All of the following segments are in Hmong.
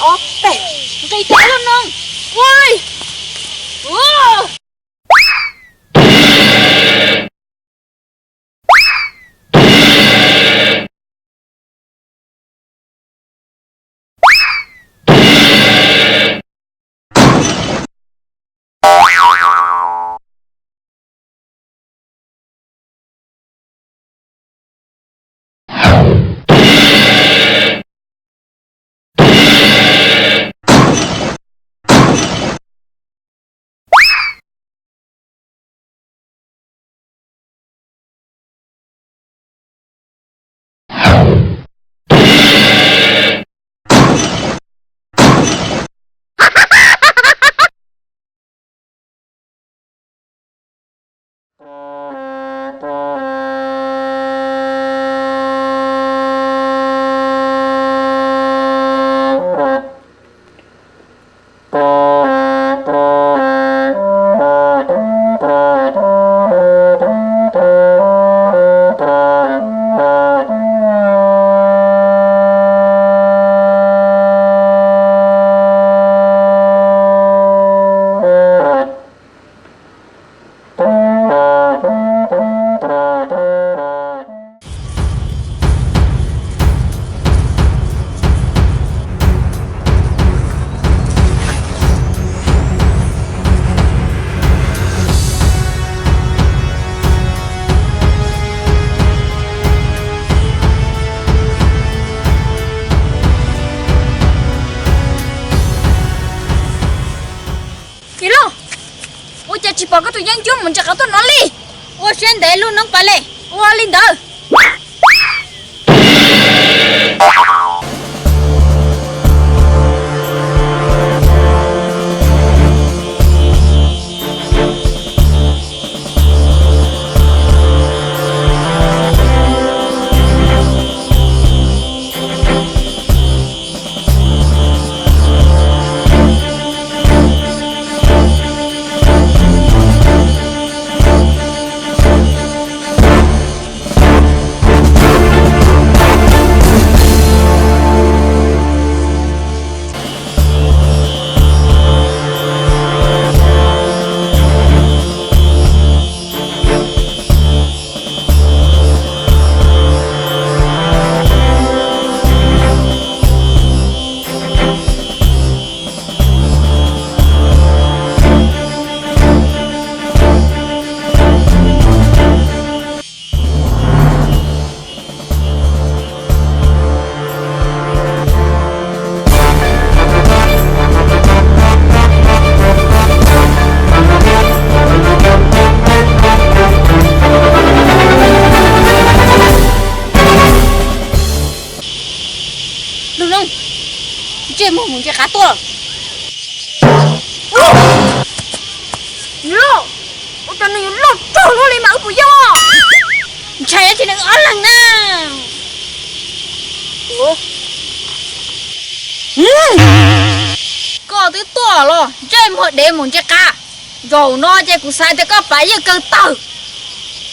Ob peb, nqis tau lub no. Ua li. Yawg Looj, ua cas tsis pom koj tus yeeb ncuab mus nres qav tuaj no li? Ua siab ntev lub noob pas li. Ua li ntawd. Lub noob, ntsej muag mus nce qav tuaj. Loj, ua cas nws yuav loj tag luaj li mas wb puas yog? Ntshai ces nws ob leeg na. Koj twb tuaj los ntsej muag dev mus nce qav. Zaum no ces kuv xav tias koj pam yeej kawg tawg.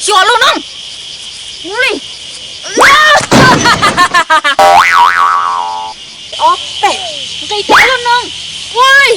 Xyuas lub noob. Mus li. Ob peb, nqis tau lub noob. Ua li.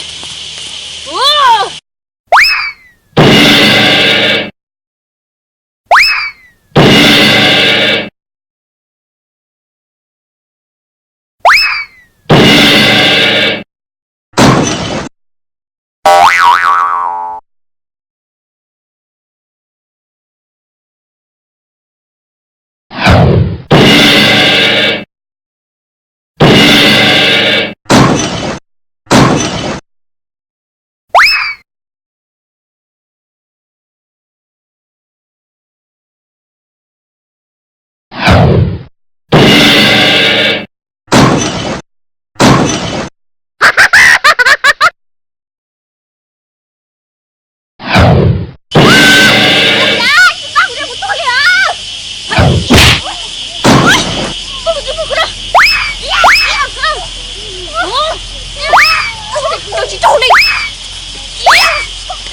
Nco tsis raug li.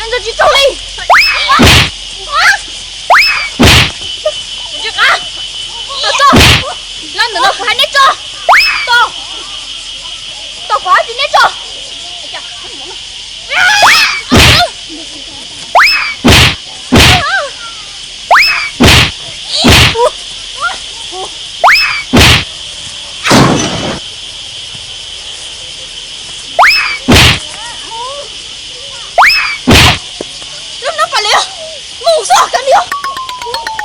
Nco tsis raug li. Tso, tso. Los ntawm no kuv hais neb tso. Tso. Tso kuv hais Ris neb tso. Lub no pas li mus xwb, kawg li os.